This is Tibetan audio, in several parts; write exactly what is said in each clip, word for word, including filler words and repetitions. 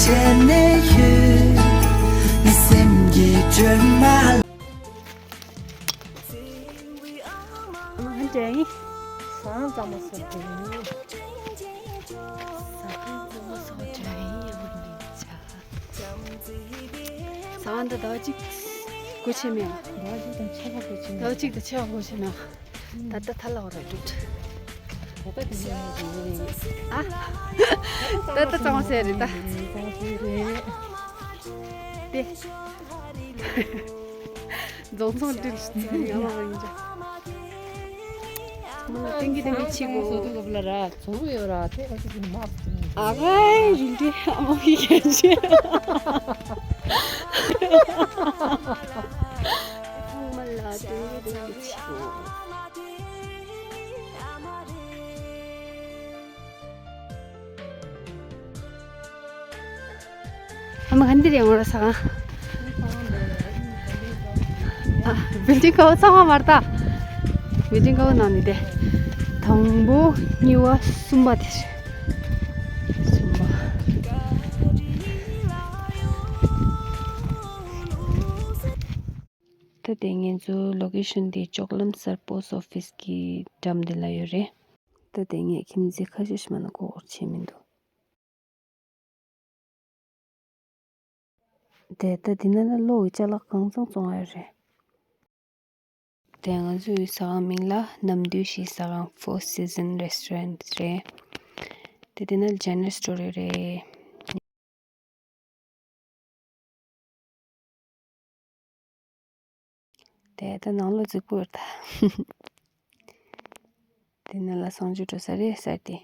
བྱས་ནས་ཡོད། ངའི་སེམས་ཀྱི་སྒྲོན་མ། ཨ་མ་ག་འདྲ་ཡིན། ཟ་ཁང་གཙང་མ་སོགས་འདྲ་ཡིན། ཟ་ཁང་གཙང་མ་སོགས་འདྲ་ཡིན་ཡང་མིན་ཆ། ཟ་ཁང་འདི་ཟླ་བ་གཅིག་སྒོ་ཕྱེ་མེད། ཟླ་བ་གཅིག་དང་ཕྱེད་ཀ་སྒོ་ཕྱེ་མེད། ཟླ་བ་གཅིག་དང་ཕྱེད་ཀ་སྒོ་ཕྱེ་མེད། ད་ལྟ་ཐ་ལ་བ་ར་འགྲུབ། ད་ལྟ་དེ་ནས་ཡོད་རེད། ཨ། ད་ལྟ་གཙང་མ་ཟེར་རེད་ད། གཙང་མ་ཟེར་རེད། དེ། རྫོང་ཚང་འདི་ཡང་མ་ཡིན་ཅག་མ་ལ་ཏིང་གི་ཏིང་གི་ཆི་གོ། སོ་ཏུ་གོ་བ་ལ་ར་ཚོ་བོ་ཡོད་ར་དེ་ཨ་ཅི་ཀུན་མ་ཨ་གའི་རིན་དེ་ཨ་མ་གི་ཡན་ཆེ། ཚང་མ་ལ་ཏིང་གི་ཏིང་གི་ཆི་གོ། ཨ་མ་ག་འདི་རེད་ངོ་ར་ས་གང་། ཨ། བིལ་ཌིང་ཀ་བོ་ཚང་མ་མར་ད། བིལ་ཌིང་ཀ་བོ་ནང་ནི་དེ། དང་པོ་གཉིས་པ་གསུམ་པ་དེ་རེད། གསུམ་པ། ད་དེ་ང་ཚོ་ལོ་ཀེ་ཤན་དེ་ཅོག་ལམ་སར་པོ་སི་ཊི་ཨོ་ཕི་སི་གི་འགྲམ་དེ་ལ་ཡོད་རེད། ད་དེ་ངས་ཁྱིམ་མཚེས་ཁ་ཤས་ཤིག་མ་ན་གོ་བར་བྱས་མི་འདུག་དེ་ད་འདི་ན་ལ་གློག་གི་ཅ་ལག་གང་ཚང་བཙོང་ཡ་རེད། དེ་ང་ཚོའི་ཟ་ཁང་མིང་ལ་ནམ་དུས་ཤིག་ཟ་ཁང་Four Season Restaurant རེད། དེ་འདི་ན་ལ་ཇེ་ནེ་རལ་སི་ཊོར་རེད། དེ་ད་ནང་ལོགས་རྫིག་པོ་རེད་ད། དེ་ནང་ལ་གསང་སྤྱོད་འགྲོ་ས་རེད་ཟེར་ཏེ།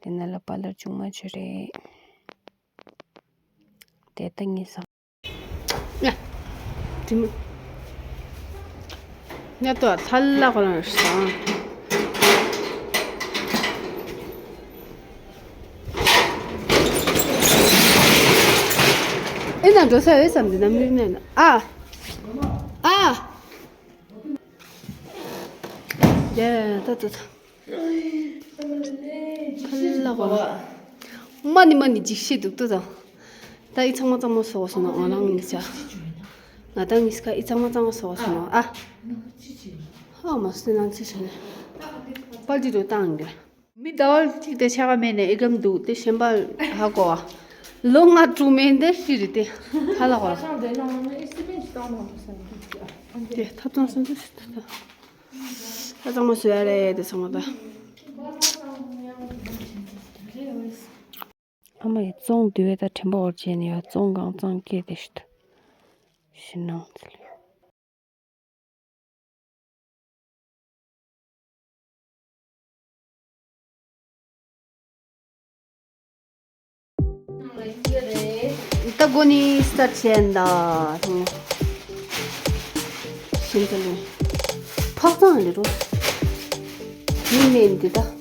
དེ་ནང་ལ་པ་ལར་ཆུང་མ་ཆུ་རེད། དེ་ད་ངས་བཟང་། ཡ། དྲི་མ། ཉ་ཏོ་ཐ་ལ་ཁོ་རང་བཟང་། ཨེ་ན་འགྲོ་ས་ཡོད་བསམ་དེ་ནམ་རྒྱུན་ནས་ན་ཨ། ཨ། ཡ་ད་ད་ད། ཁ་ལ་བ། མ་ནི་མ་ནི་འཇིགས་ཤེས་འདུག་ཏུ་དང་། ད་ཨི་ཚང་མ་གཙང་མ་བཟོ་བ་སོང་ན་ང་རང་གཉིས་ཆ། ང་ད་གཉིས་ཀ་ཨི་ཚང་མ་གཙང་མ་བཟོ་བ་སོང་ན་ཨ། ཧ་མ་སུ་ནང་ཚེ་ཤ་ནས། པར་ཅི་འདུག་བཏང་གི། མི་ཟླ་བ་གཅིག་དེ་ཆ་ག་མེད་ནས་ཨི་གམ་འདུག་དེ་གཞན་པ་ཧ་གོ་བ། ལོ་ལྔ་དྲུག་མེད་འདི་ཤི་རེད་དེ། ཧ་ལ་གོ་བ། ཧ་ཅང་དེ་ནང་ནས་ཨི་སི་མེད་ཅི་བཏང་མ་འདུག་ས་འདུག་ཅི་ཨ། དེ་ཐབ་ཚང་སུ་འདུག་ཤི་ཐབ་ཚང་། ད་གཙང་མ་བཟོ་ཡ་རེད་དེ་ཚང་མ་ད། ཨ་མ་ཡི་བཙོང་དུས་བས་ད་དྲན་པ་འོར་བྱས་ནས་ཡ་བཙོང་གང་གཙང་སྐྱེས་དེ་ཤི་ཐུ། ཤི་ནང་ཚུལ། ད་སྒོ་ནས་སི་ཊར་བྱས་ན་ད། ཤིན་ཏུ་ལུང་། ཕག་ཚང་ལས་རོ། མི་མེད་འདི་ད།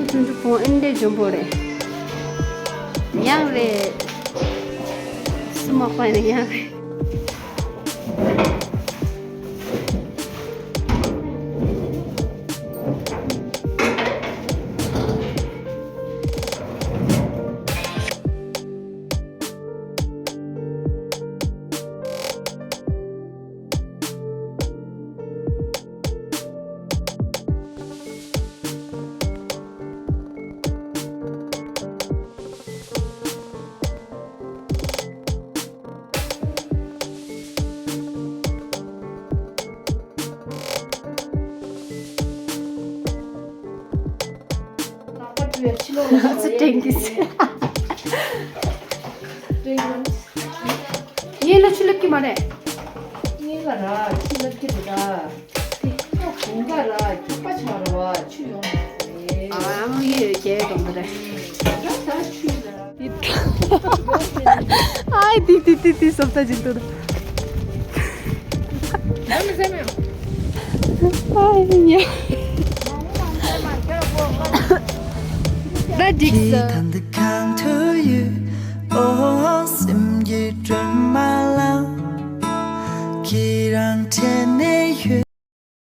ཆུང་ཆུང་བོ་ཨིན་དེ་འཇོན་པོ་རེད། ཡང་རེད། སུ་མ་པ་ནི་ཡང་རེད། ལག་པ་བཀྲུས་ཕྱི་ལོགས་ལ་ཚུར་དྲན་གྱི་ཟེར། ངའི་ལ་ཆུ་སླེབས་ཀྱི་མ་རེད། ངའི་ལ་ར་ཆུ་སླེབས་ཀྱི་རེད་ད། དེ་ཁོ་གུང་དཀར་ལ་སྐྱུག་པ་ཆགས་རེད་བ། ཆུ་ཡོང་རེད། ཨ་མོ་ཡོད་རྒྱལ་དང་པོ་རེད། ད་ད་ཆུ་ཡོད་ར། ཨའི་དི་དི་དི་དི་སོབ་ད་ཅིག་ཏུ། ཨའི་ཉ། ད་འགྲིག་སོང་།